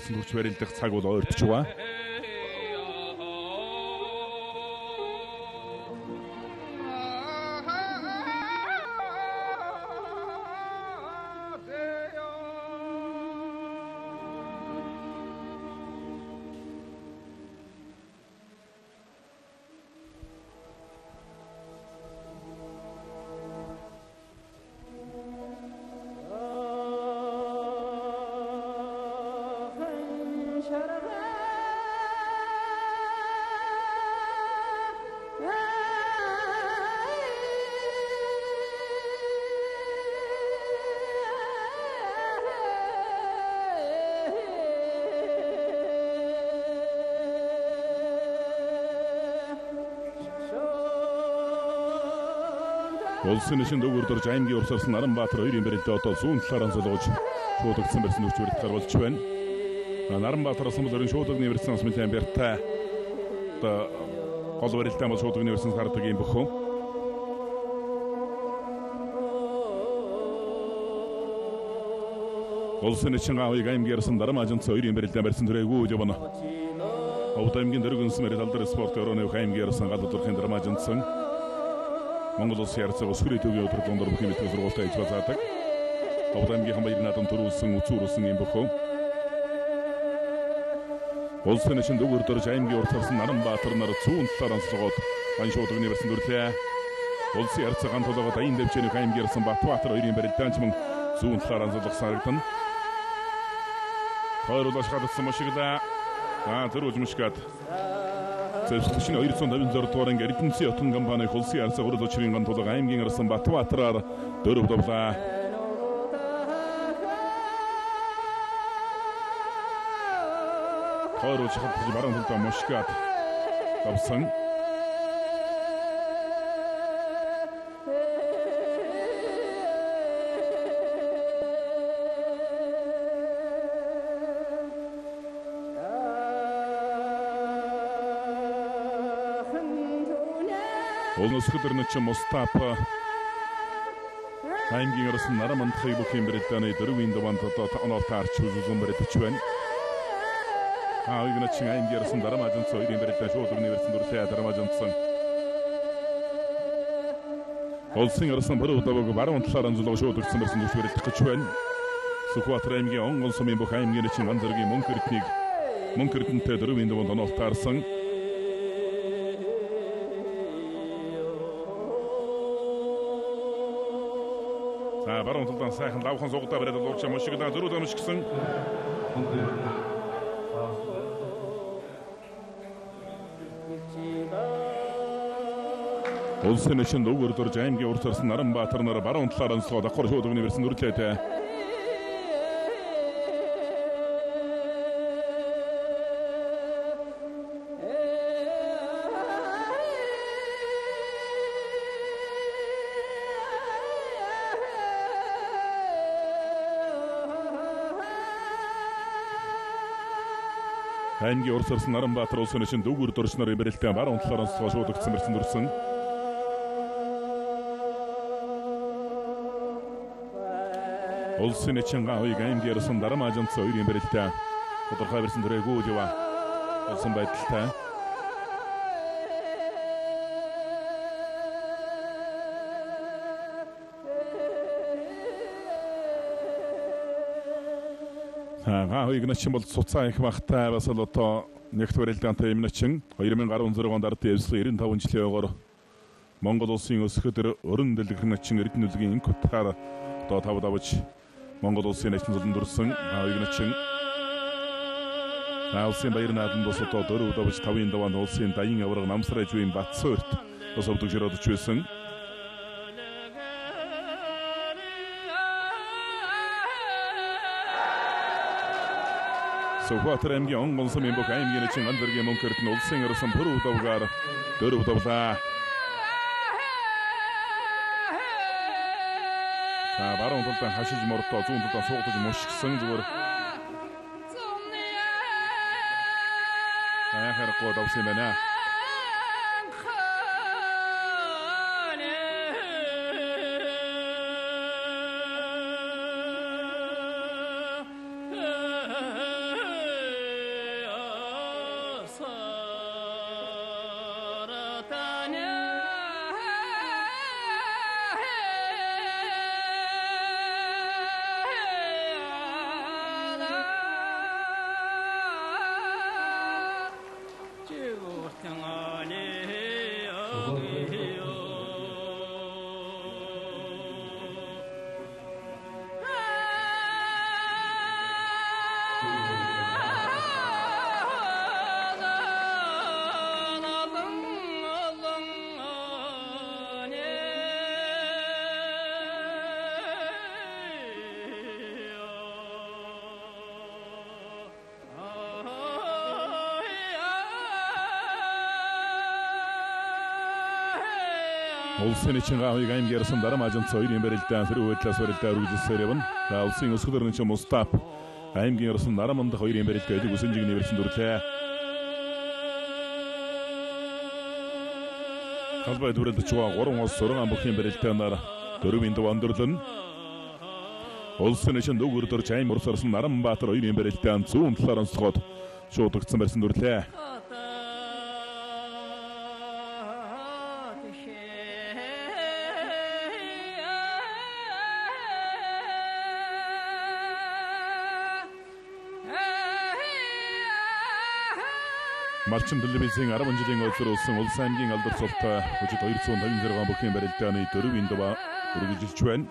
барьсан төрч барилдах цаг бол ойртож байгаа. Улсын нэшин дүүгүр дорж аймгийн урсарсан Наранбаатар хоёрын барилдаа одоо зүүн талаар онцолгож шуудагдсан барьсан нүч барилт гарвалж байна. Наранбаатар асамларын шуудагны барьсан бас нэлээд барьтай. Одоо гол барилдаа бол шуудагны барьсан гардаг юм бөхөө. Улсын нэшин гавыг аймгийн арсан Дарамажинц хоёрын барилдаа барьсан төрөөгүй явна. Овд аймгийн дөргөнс мэр талдар спорт өрөөний аймгийн арсан гал өдрхийн Дарамажинцсан Монгол улсын ярцаг өсгөрийн төвийн өдөр дундор бүхэн бэлтгэл сургуультай иж базаадаг. Овд аймгийн баяр наадам төрүүлсэн үзүүрүүлсэн юм бөхөө. Улсын нэшин дүүгүр дорж аймгийн уртарсан Наранбаатар нар зүүн талаар онцлогоод ган шуудагны барьсан төрлөө. Улсын ярцаг ган тулгаад аян дэвчээний аймгийн арсан Батбаатар хоёрын барилдаанч мөн зүүн талаар онцлогсон харагдана. Тойруулаш хадсан мушиглаа. Аа зөрүүж мушгаад зэвсэгчний 256 дугаар анги Эрдэнэсийн отон компани улсын ярцаг урал учрын ган тулга аймгийн арсан Батбаатараар дөрөв довлаа. Тойруулж хадсан баруун талдаа мушгаад давсан. Улс өсгөдөр нэчин Мустафа аймгийн арсан Нарамантхыг бүх юм барилдааны дөрвийн даваанд одоо оноолтой арч үзүүлсэн барилдаж байна. Аавыг нэчин аймгийн арсан Дарамажинц хоёрын барилдаа шууд өгний барьсан дүрлээ Дарамажинцсан. Улсын арсан баруун даваг баруун талаар онцлог шууд өгсөн барьсан дүрс барилдах гэж байна. Сүхбаатар аймгийн онгон сумын бүх аймгийн нэчин ган зэргийн мөнх эрднийг мөнх эрдэнтэй дөрвийн даваанд оноолтой арсан. За баруун талдаа сайхан лавхан суугдаа бариад луурч мушиглаа зөрүүд амшигсан. Улсын нэшин дүүгүр дорж аймгийн уртарсан Наранбаатар нар баруун талаар онцлогоо давхар шууд өгний барьсан нүрлээтэй. Аймгийн урсарсан Наранбаатар улсын нэшин дүүгүр дорж нарын барилтаа баруун талаар онцлогоо шууд өгсөн барьсан дүрсэн. Улсын нэшин гавыг аймгийн арсан Дарамажинц хоёрын барилтаа тодорхой барьсан төрөөгүй яваа. Болсон байдалтай. Гавыг нэчин бол цуцаа их бахтай бас л одоо нэгт барилдаантай юм нэчин 2016 онд ардын эвслэг 95 жилийн ойгоор Монгол улсын өсгөдөр өрн дэлгэх нэчин Эрдэнэ үлгийн инх утгаар одоо тав давж Монгол улсын нэчин золон дүрсэн гавыг нэчин улсын баяр наадамд бас одоо дөрөв давж тавын даваанд улсын даян авраг намсраж буйн Батсуурт бас өвдөг ширөөдөж байсан. Сүхбаатар аймгийн онгон сумын бүх аймгийн нэчин ган зэргийн мөнх эрдэнэ улсын арсан пүрэв давгаар дөрөв давлаа. За баруун талдаа хашиж мордоо зүүн талдаа суугдаж мушгсан зүгээр. Яхаарахгүй давсан юм байна. Улсын чин гавыг аймгийн ярьсан Дарамажинц хоёрын барилдаан сэрүү байдлаас барилдаа үргэлжилсээр явна. За улсын өсгөл өрнөч Мустаф аймгийн ярьсан Нарамандах хоёрын барилдаа элэг үсэнжиг нэрсэн дүрлээ. Халбай дүрэлдэж байгаа 3 улс 6 бүхийн барилдаанаар дөрвийн дуу өндөрлөн. Улсын чин нүгэр дөрж аймаг урсарсан Наранбаатар хоёрын барилдаан зүүн талаар онцлогод шуудагдсан барьсан дүрлээ. Малчин телевизийн 10 жилийн өдөр улс аймгийн алдар цолтой өчид 256 бүхийн барилдааны дөрвийн дува үргэлжилж байна.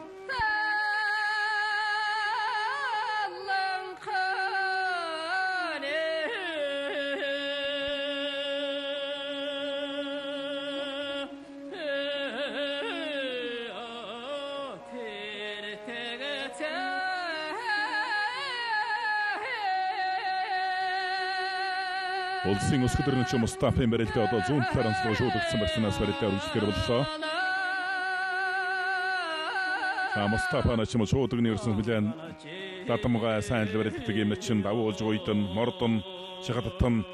Улсын өсгөл өрнөч Мустафын барилдаа одоо зүүн талаар онцлог шуудагдсан барьсанаас барилдаа үргэлжлэхээр боллоо. За Мустафа нач юм шуудагны өрсөн хүлээн дадамгай сайн л барилддаг юм чинь давуулж гуйдан мордон шахадтан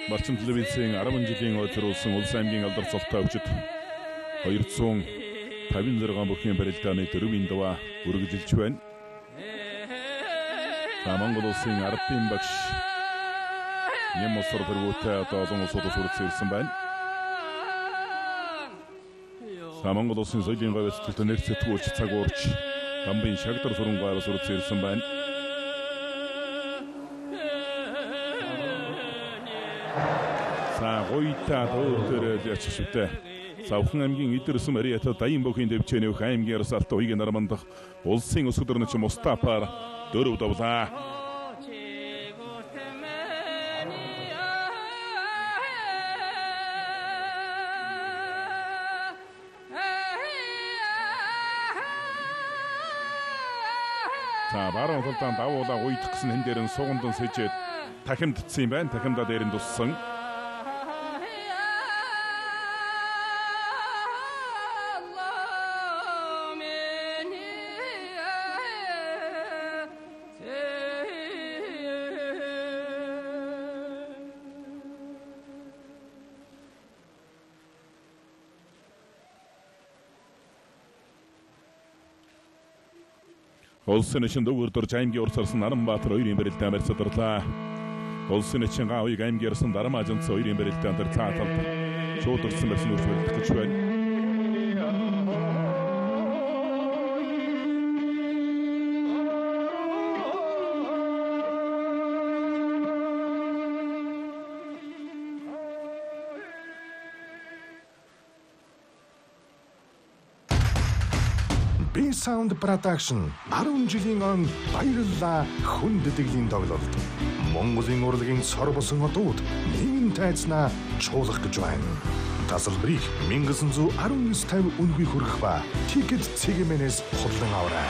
Малчин телевизийн 10 жилийн өдөр улсын улс аймгийн алдар цолтой өвчт 256 бүхийн барилдааны дөрвийн дува үргэлжилж байна. За Монгол улсын ардын багш Ням улсаар тэргүүтэй одоо олон улсуудаас хүрэлцэн ирсэн байна. За Монгол улсын соёлын говь сэтгэлд нэр сэтгүүлч цаг уурч Дамбын шагдар сүрэн говьос хүрэлцэн ирсэн байна. За гуйта төөр дээр ячих швтэ. Савхан аймгийн Идэрсэн Мариата Даян бүхийн дэвчээний өх аймгийн Арсалт уйгийн нармандах улсын өсгөл өрнөч Мустафаар дөрөв давлаа. За баруун талдаа давуулаа уйдах гэсэн хэн дээр нь сугандан сэжээд тахимдцсан юм байна. Тахимдаа дээр нь туссан. Улсын чин дөвөр дөрж аймгийн урсарсан Наранбаатар хоёрын барилдаан барьцаадарлаа. Улсын чин гавыг аймгийн ярьсан Дарамажинц хоёрын барилдаан дээр цаа талд шуудагсан барьсан үрж барилдах гэж байна. Sound Production 10 жилийн он баярлалаа хүндэтгэлийн тоглолт. Монголын урлагийн сор босон одууд нэгэн тайзнаа чуулгах гэж байна. Тасалбарыг 1919.50 үнэгүй хүргэх ба Ticket цэгмэнээс худалдан аваарай.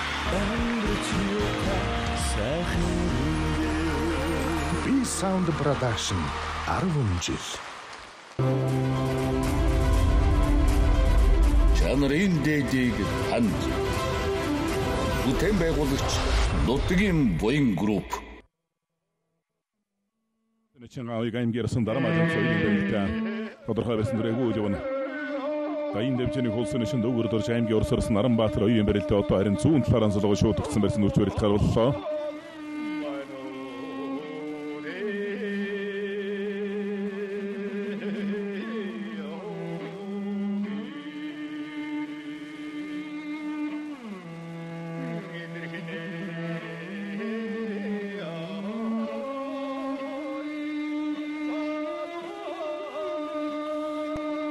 B Sound Production 10 жил. Чанарын дээдийг танд бүтээн байгуулагч Нутгийн буян групп. Чин гавыг аймгийн ярьсан Дарамажинц хоёрын барилдаа тодорхой байсан дөрөв явна. За энэ дэвжээний хулсын шин дөвөр дөрж аймгийн урсарсан Наранбаатар хоёрын барилдаа одоо харин зүүн талаар онцлогоо шуудагдсан барьсан үрж барилдахаар боллоо.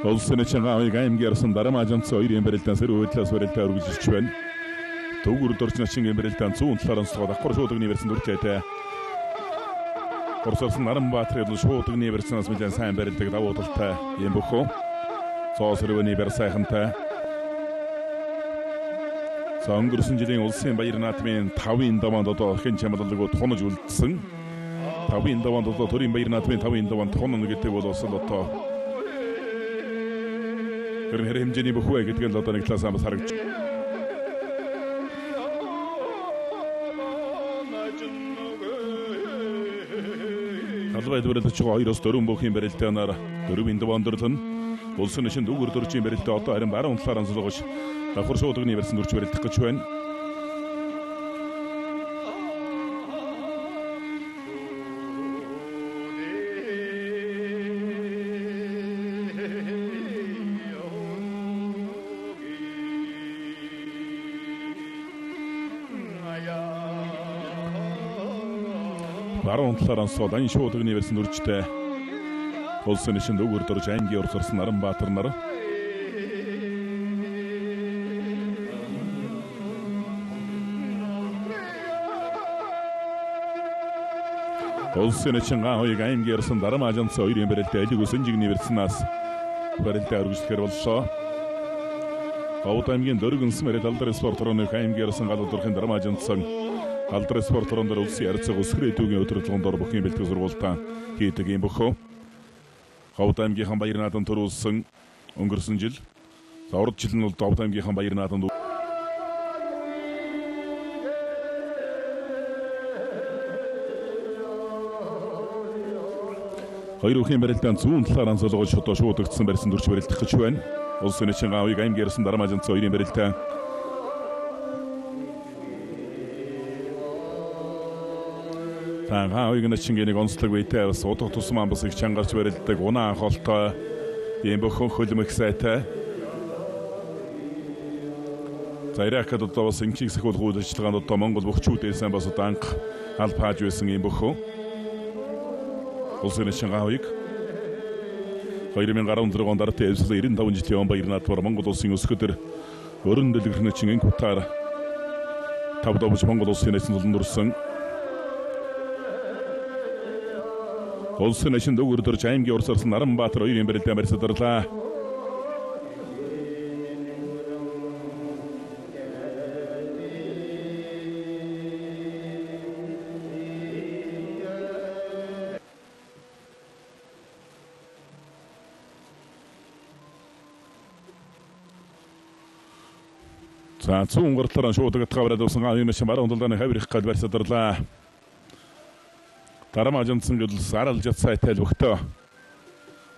Улсын Чангаавыг аймгийн арсан Дарамажанц хоёрын барилдаан сэрүү хөдлөөс барилдаа өргөжлөж байна. Төвгөр дөрж начин барилдаан зүүн талаар онцлогоо давхар шуудагны барьсан дүржээтэй. Орсорсон Наранбаатарын шуудагны барьсанаас нэлээд сайн барилдаг давуу талтай юм бөхөө. Зоос рүүний бар сайхантай. За өнгөрсөн жилийн улсын баяр наадмын 5-ын даваанд одоо хэн чамлалгүй тунаж үлдсэн. 5-ын даваанд одоо төрийн баяр наадмын 5-ын даваанд тунана гэдэг бол бас л одоо тэр хэр хэмжээний бүх вэ гэдэг нь одоо нэг талаас бас харагдаж. Талбай дүүрэлж байгаа 2-4 бүхийн барилдаанаар 4-ийн даваанд өрлөн. Улсын шин дүүгэр дөржийн барилдаа одоо харин баруун талаар онцлогош давхар шуудагны барьсан дүрч барилдах гэж байна. Баруун талаар онцлогоо дан шуудагны барьсан дүрчтэй. Улсын шин дүүгэр дөрж аймгийн урсарсан Наранбаатар нар. Улсын чин ган хоёг аймгийн ярсан Дарамажанц хоёрын барилдаа элэг өсөнжигний барьснаас барилдаа өргөжлөхөр боллоо. Овд аймгийн дөргөнс мэрэл алдар спорт орны аймгийн ярсан гал өдрхийн Дарамажанцсан алдар спорт орон дээр улсын ярилцлага өсгөр эдүүгийн өдрөлгөнд дор бүхний бэлтгэл сургуультаа хийдэг юм бөхөө. Ховд аймгийнхан баяр наадам төрүүлсэн өнгөрсөн жил. За урд жил нь бол Ховд аймгийнхан баяр наадамд хоёр үхийн барилдаан зүүн талаар онцлогоо шууд шуудагдсан барьсан дүрч барилдах гэж байна. Улсын чин гавыг аймгийн ярсан Дарамажанц хоёрын барилдаа. Та гавыг начин нэг онцлог үедээ бас удах тусмаа бас их чангарч барилдаг унаа анхолтой ийм бөхөн хөлмөх сайтай. За Иракад одоо бас инхийг сахиулах үйл ажиллагаанд одоо Монгол бөхчүүдээсэн бас одоо анх аль пааж байсан ийм бөхөн. Улсын чин гавыг 2016 онд ардын эвсэл 95 жилийн он баяр наадмаар Монгол улсын өсгөдөр өрн дэлгэрнэ чин инх утаар тав давж Монгол улсын нэсэн тулан дүрсэн. Улсын шин дүүгэр дөрж аймгийн урсарсан Наранбаатар хоёрын барилдаан барьсадарлаа. За зүүн гартлаараа шуудагтгаа бариад явсан гавьяа шин баруун талдааны хавирах гал барьсадарлаа. Дарамажанцсан гэдэл саралж сайтай л бөхтөө.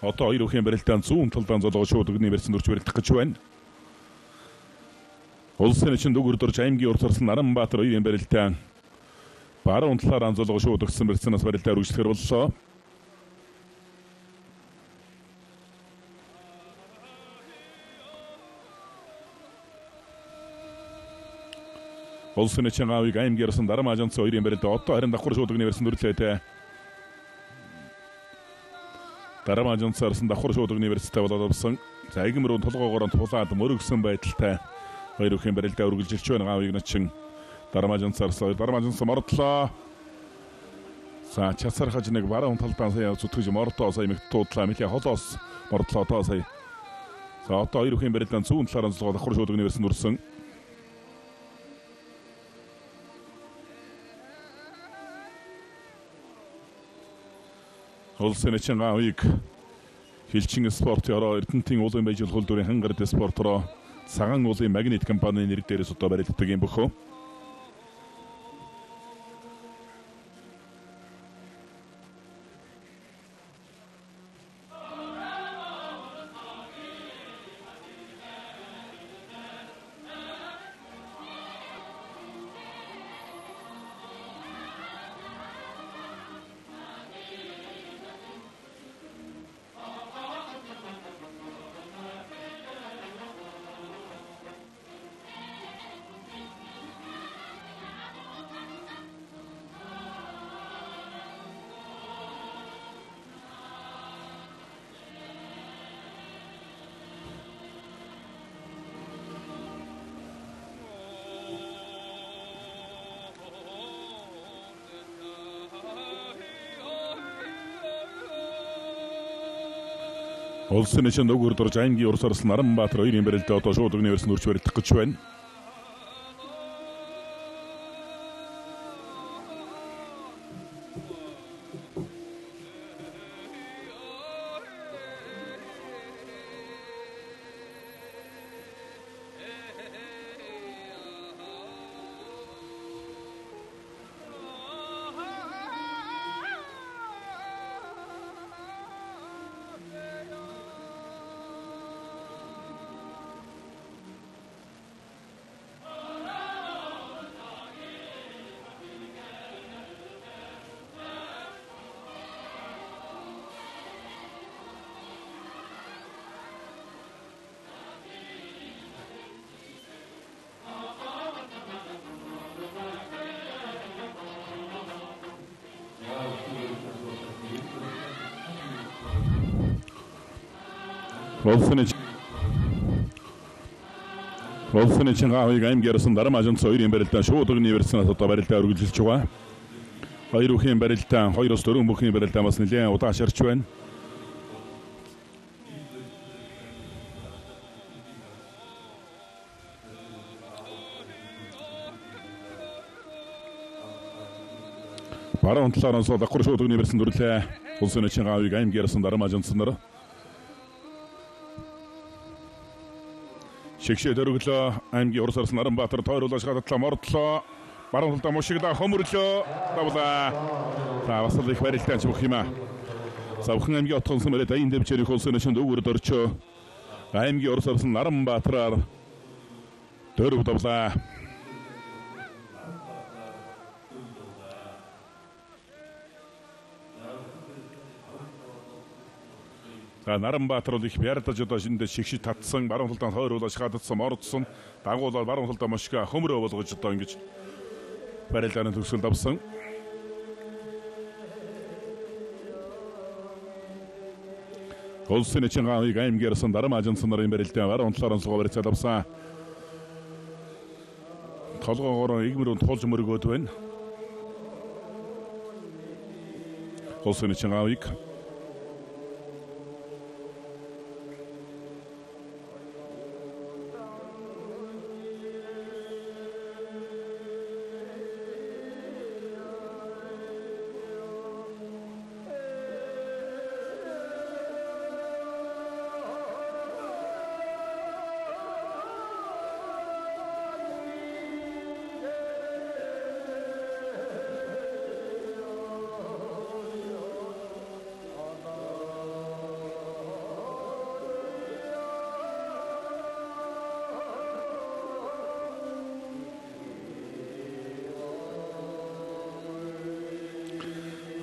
Одоо хоёр үхийн барилдаан зүүн талдаан золгоо шуудагны барьсан дүрч барилдах гэж байна. Улсын чин дүүгэр дөрж аймгийн урсарсан Наранбаатар хоёрын барилдаан баруун талаар анзолгоо шуудагсан барьсанаас барилдаа өргөжлөхөр боллоо. Улсын чин гавыг аймгийн ярсан Дарамажанц хоёрын барилдаа одоо харин давхар шуудагны барьсан дүрлээ. Дарамажанц арсан давхар шуудагны барьцтай болоод авсан. За эгэм рүү толгоогоор тулаад мөрөгсөн байдалтай хоёр үхийн барилдаа үргэлжилж байна. Гавыг начин Дарамажанц арсан. Дарамажанц мордлоо. За часархаж нэг баруун талдаа сая зүтгэж мордоо сая мэгтуудлаа. Нэлээ холоос мордлоо тоо сая. За одоо хоёр үхийн барилдаан зүүн талаар онцлогоо давхар шуудагны барьсан дүрсэн. Улсын чин гавыг хилчин спорт ёроо Эрдэнтийн уулын баяжил хөлдөрийн хангард спорт руу цагаан уулын магнит компани нэр дээрээс одоо барилддаг юм бөхөө. Улсын нэшин өгөр дорж аймгийн урс арслан Наранбаатар хоёрын барилдаа одоо шууд өгний версэн өрч барилдах гэж байна. Улсын чингаавыг аймгийн арсан Дармажинц хоёрын барилдаан шууд өгний верснээс одоо барилдаа үргэлжилж байгаа. Хоёр бүхийн барилдаан 2-4 бүхийн барилдаан бас нэлээд удаашарч байна. Баруун талаар онцлог давхар шууд өгний версэн дүрлээ. Улсын чингаавыг аймгийн арсан Дармажинц нар Шигшээ дөрөглөө аймгийн урс арсан Наранбаатар тойруулж гадатлаа мордлоо. Баруун талдаа мушиглаа хөмөрлөө. Давлаа. За бас л их барилдаан ч бүх юм аа. За бүхэн аймгийн отгонсон мөрөд аян дэвчээр их улсын нэшэнд өгөр дөрчөө. Аймгийн урс арсан Наранбаатараар дөрөв давлаа. За Наранбаатар бол их бярдаж одоо шиндэ шигшиж татсан, баруун талдаа тойруулж гададсан, мордсон, дагуулаад баруун талдаа мошгаа хөмрөө болгож одоо ингэж барилдааны төгсгөл давсан. Улсын чингаавыг аймгийн арсан Дармажинц нарын барилдаа баруун талаар онцлогоо барилцаад авсан. Толгоогоор игмэр тулж мөргөөд байна. Улсын чингаавыг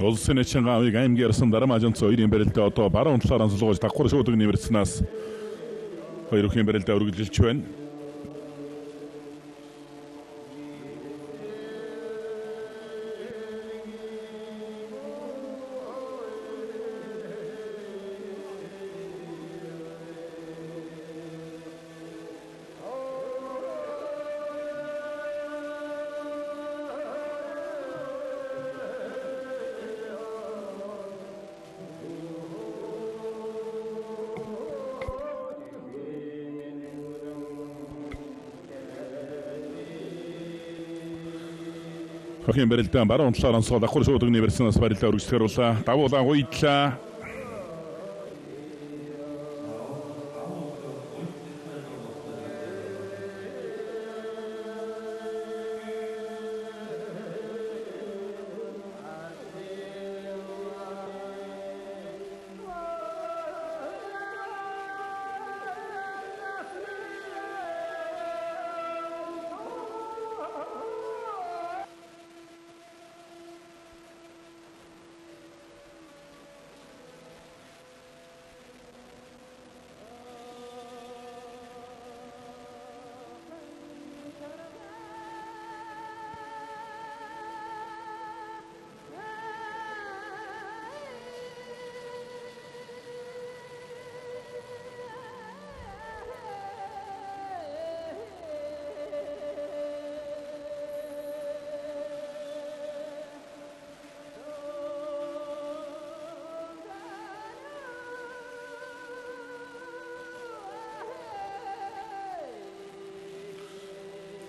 Улсын чингаавыг аймгийн арсан Дармажинц хоёрын барилдаа одоо баруун талаар онцлогоож давхар шуудаг нэмэрснээс хоёр бүхийн барилдаа үргэлжилж байна. Хохин барилдаан баруун талаар онцлог давхар шууд өгний верснээс барилдаа үргэлжлэхээр улаа. Давуулаа гуйдлаа.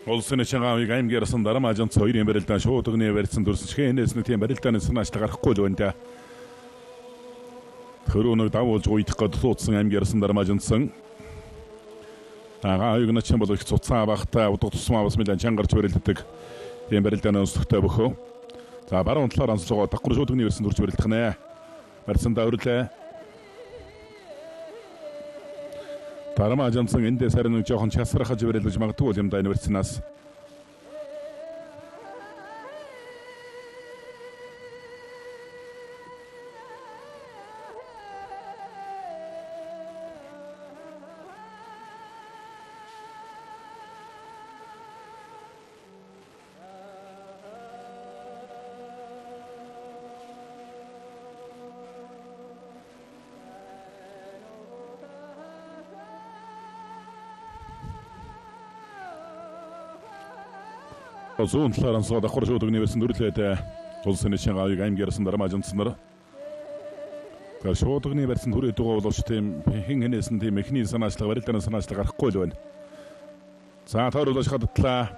Улсын чангаавыг аймгиарсан дарамажин хоёрын барилдаан шуудагны барьсан дүрсэн хэнээс нэг тийм барилдааны санаачлаг гарахгүй л байна да. Хөрөөнөг давуулж гуйдах гээд суудсан аймгиарсан дарамажинсан. Ага аюг начин бол их цуцсан авахтай удах тусмаа бас нэлээд чангарч барилддаг. Тийм барилдааны өнсөлттэй бөхөө. За баруун талаар онцлогоо давхар шуудагны барьсан дүрж барилдах нэ. Барьсандаа өрлөө. Дарамажинсан эндээс харин нэг жоохон часрахаж барилдаж магадгүй юм да энэ барьснаас. Зүүн талаар онцлогоо давхар шуудагны барьсан дүрлээд улсын чангаавыг аймгиарсан дарамажинсан нар. Тэгэхээр шуудагны барьсан түрээд байгаа боловч тийм хэн хэнээс нь тийм эхний санаачлага барилдааны санаачлага гарахгүй л байна. За тойруулж хадтлаа.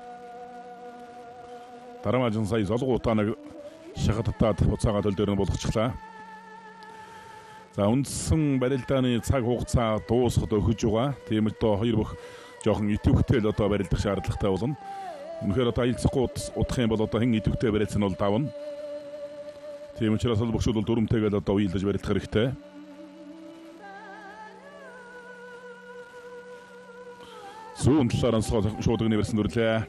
Дарамажин сая золгуудаа нэг шахаттаад буцаагаа төл дээр нь болгочихлаа. За үндсэн барилдааны цаг хугацаа дуусахад өгөж байгаа. Тийм л доо хоёр бүх жоохон идэвхтэй л одоо барилдах шаардлагатай болно. Үнэхээр одоо аялцахгүй удах юм бол одоо хэн идэвхтэй барилцсан бол давна. Тийм учраас бол богшууд бол дүрмтэйгээл одоо уялдаж барилдах хэрэгтэй. Зүүн талаар онцлогоо шуудагны барьсан дүрлээ.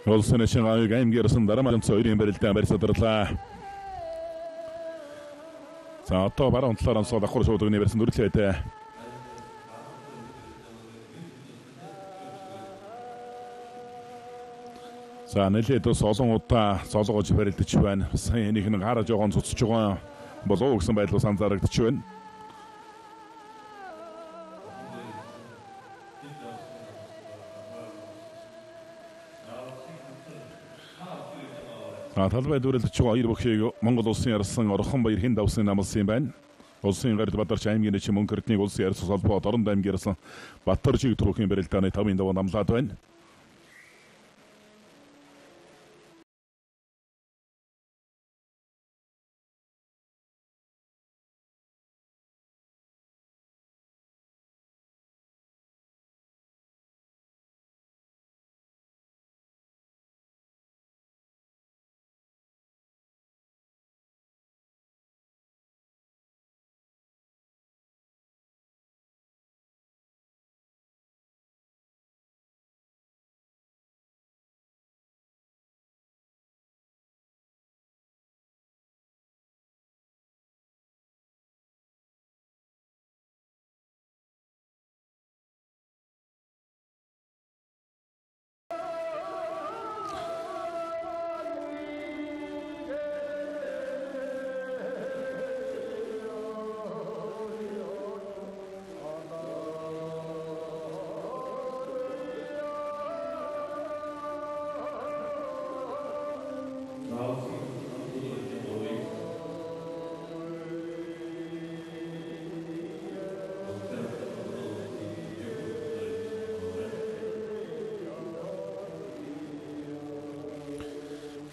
Улсын чангаавыг аймгиарсан дарамажинсан хоёрын барилдаан барьсадарлаа. За одоо баруун талаар онцлогоо давхар шуудагны барьсан дүрлээд. За нэлээд бас олон удаа золгож барилдаж байна. Бас энийх нь гараа жоохон цуцж байгаа болов уу гэсэн байдлаас анзаарагдчих байна. Талбай дүүрэлдэж байгаа хоёр бүхийг Монгол улсын ярсан Орхон баяр хэн давсын намлсан юм байна. Улсын гард Бадарч аймгийн нэчин мөнх эрднийг улсын ярсус холбоо Дорнод аймгийн ярсан Батаржиг төрөхийн барилдааны 5-ын даваа намлаад байна.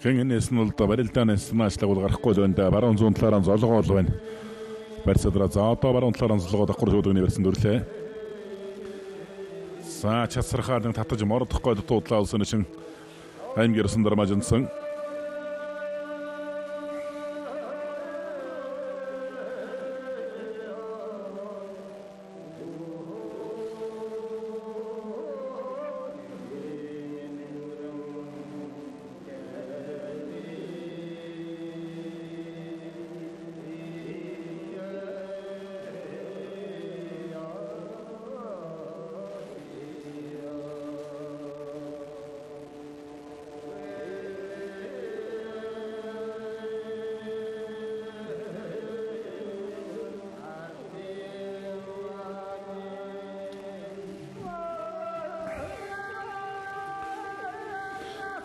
Хэн энэс нь бол барилдаанаас наашлаг бол гарахгүй л байна да. Баруун зүүн талаараа золгоо л байна. Барьсадраа за одоо баруун талаараа золгоо давхар шуудагны барьсан дүрлээ. За часрахаар нэг татаж мордох гой дуудлаа улсын чин аймгиарсан дармажинсан.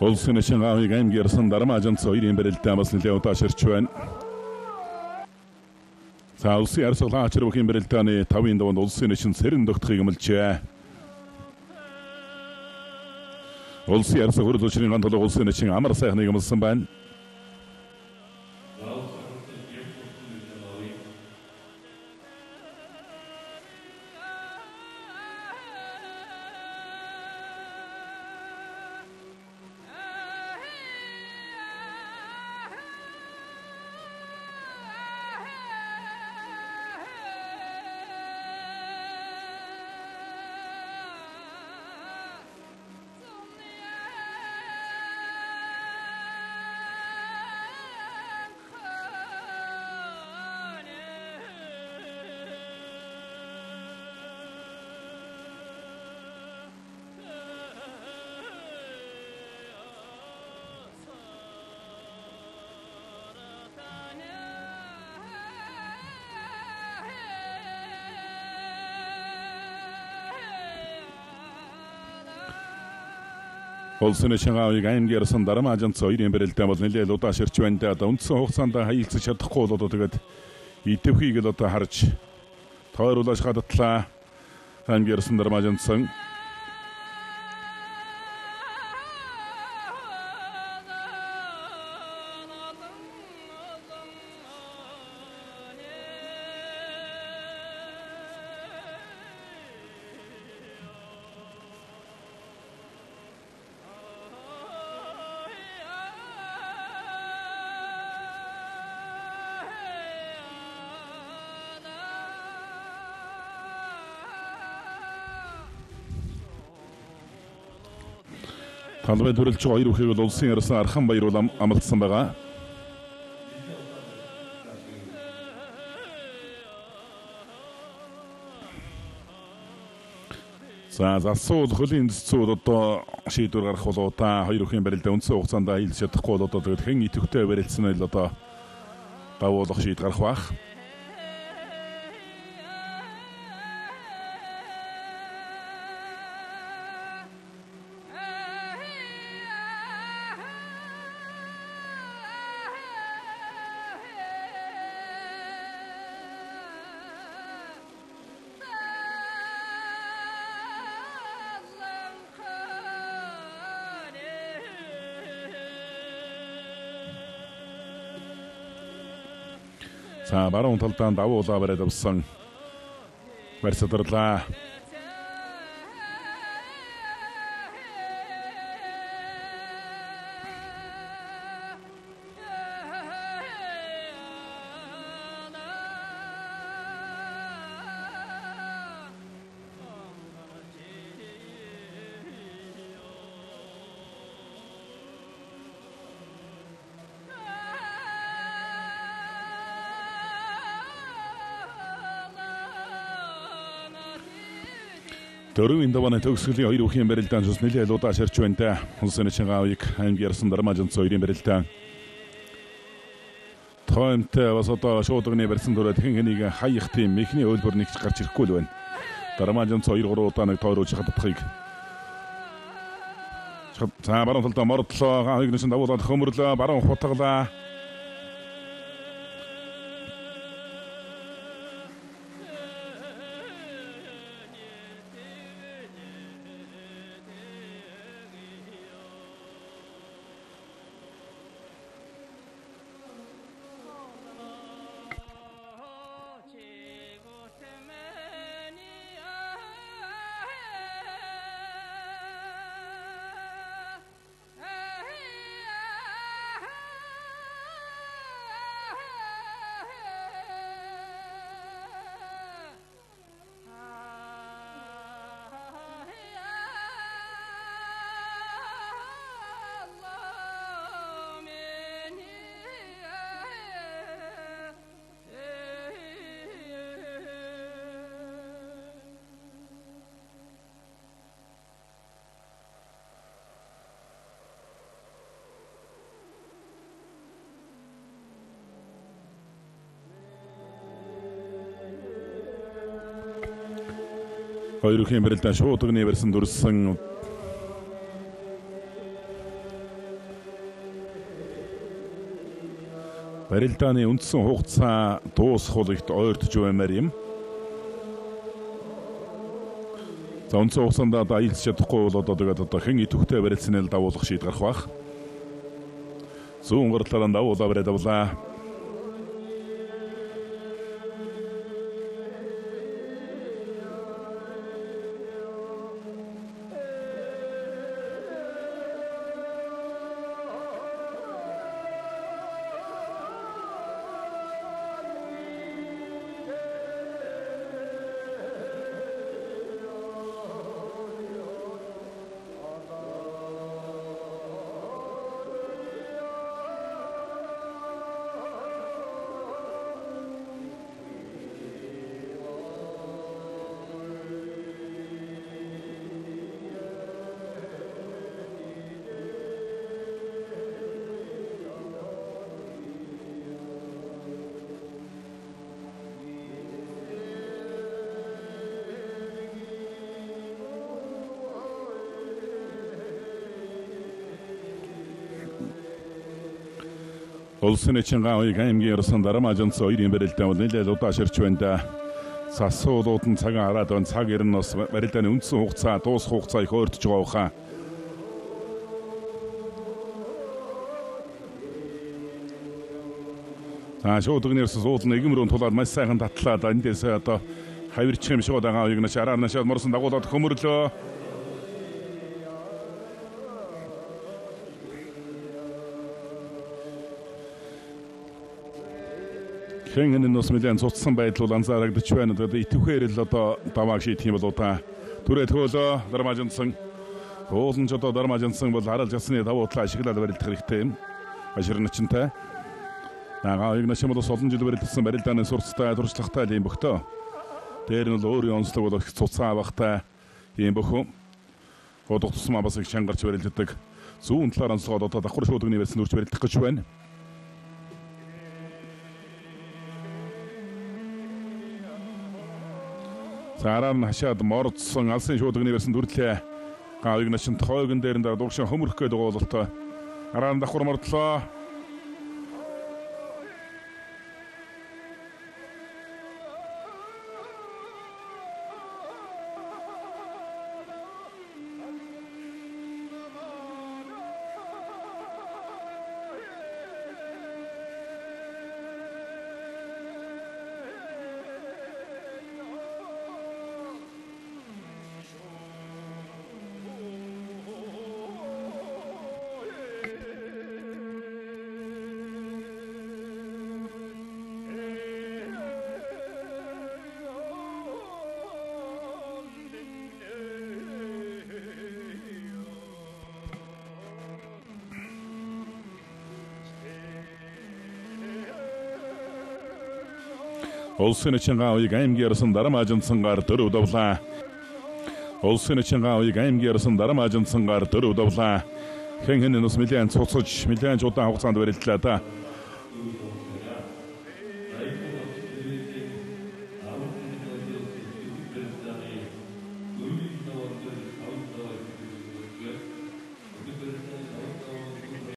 Улсын нэшин гаавыг аймгийн Арсан Дармаажанц хоёрын барилдаа бас нэлээд удааширч байна. За улсын арсгалаа ачир бүхийн барилдааны 5-ын даванд улсын нэшин сэрэн тогтхыг өмлжээ. Улсын арсаг хөрөл учрын ган толгой улсын нэшин амар сайхныг өмлсөн байна. Улсын нэшин гаавыг аймгийн Арсан Дармаажанц хоёрын барилдаа бол нэлээд удааширч байна да. Одоо үндсэн хугацаанд хаялцаж чадахгүй бол одоо тэгээд идэвхийг л одоо харж тойруулаж хадатлаа. Аймгийн Арсан Дармаажанцсан. Талбай төрөлж хоёр үхийг бол улсын Арсан Архан баяр бол амлагдсан байгаа. За засуул хөлийн зэцүүд одоо шийдвэр гаргах болоо та хоёр үхийн барилдаа үндсэн хугацаанд хийлж чадахгүй бол одоо тэгээд хэн идэвхтэй барилцсан нь л одоо давуулах шийд гарах байх. За баруун талдаа давуулаа бариад авсан. Барьсадарлаа. Дөрвийн давааны төгсгөлийн хоёр үхийн барилдаан цус нэлээд удааширч байна да. Улсын нэшин гаавыг аймгийн Арсан Дармаажанц хоёрын барилдаан. Тоймтой бас одоо шуудганы барьсан дөрөд хэн хэнийг хаях тийм эхний хөлбөр нэгж гарч ирэхгүй л байна. Дармаажанц 2 3 удаа нэг тойруулж хадахыг. За баруун талдаа мордлоо, гаавыг нэшин давуулаад хөмөрлөө, баруун хутгалаа. Хоёр үхийн барилдаа шуудганы барьсан дүрсэн Барилдааны үндсэн хугацаа дуусах бол ихт ойртож баймаар юм. За үндсэн хугацаанд одоо аялж чадахгүй бол одоо тэгээд одоо хэн идэвхтэй барилцсаныг давуулах шийд гарах байх. Зүүн гарлаараа давуулаа бариад авлаа. Улсын Чинган уяг аймгийн Ерсэн Дарамажанц хоёрын барилдаан бол нэлээд удааширч байна да. Засуулууд нь цагаан хараад байна. Цаг ер нь бас барилдааны үндсэн хугацаа дуусах хугацаа их ойртож байгаа баха. За шуудгны ерсэн суулна нэгэн рүү тулаад маш сайхан татлаад эндээс одоо хавирчих юм шиг байгаа уяг нааш араар наашаад морсон дагуулад хөмөрлөө. Хэн энэ нус нэлээд цуцсан байдал бол анзаарагдаж байна. Тэгээд идэвхээр л одоо давааг шийдэх юм болоо та. Түрээ төөлөө Дармажансан. Туулан ч одоо Дармажансан бол хараал жасны давуу талаа ашиглаад барилдах хэрэгтэй юм. Башир начинтай. Нагаа уяг нашим бол олон жил барилдсан барилдааны сурцтай туршлагатай юм бөхтөө. Дээр нь бол өөрийн онцлог бол их цуцсан авахтай юм бөхөө. Годох тусмаа бас их чангарч барилддаг. Зүүн талаар онцлогод одоо давхар шуудагны барьсан үрж барилдах гэж байна. Араар нь хашаад мордсон алсын шуудагны барьсан дүрлээ. Гавыг начин тойгон дээр нь дургшин хөмөрөх гээд байгаа бололтой. Араар нь давхар мордлоо. Улсын Чинган уяг аймгийн Ерсэн Дармажансангаар дөрөв давлаа. Улсын Чинган уяг аймгийн Ерсэн Дармажансангаар дөрөв давлаа. Хэн хэн нус нэлээд цуцаж нэлээд удаан хугацаанд барилдлаа да.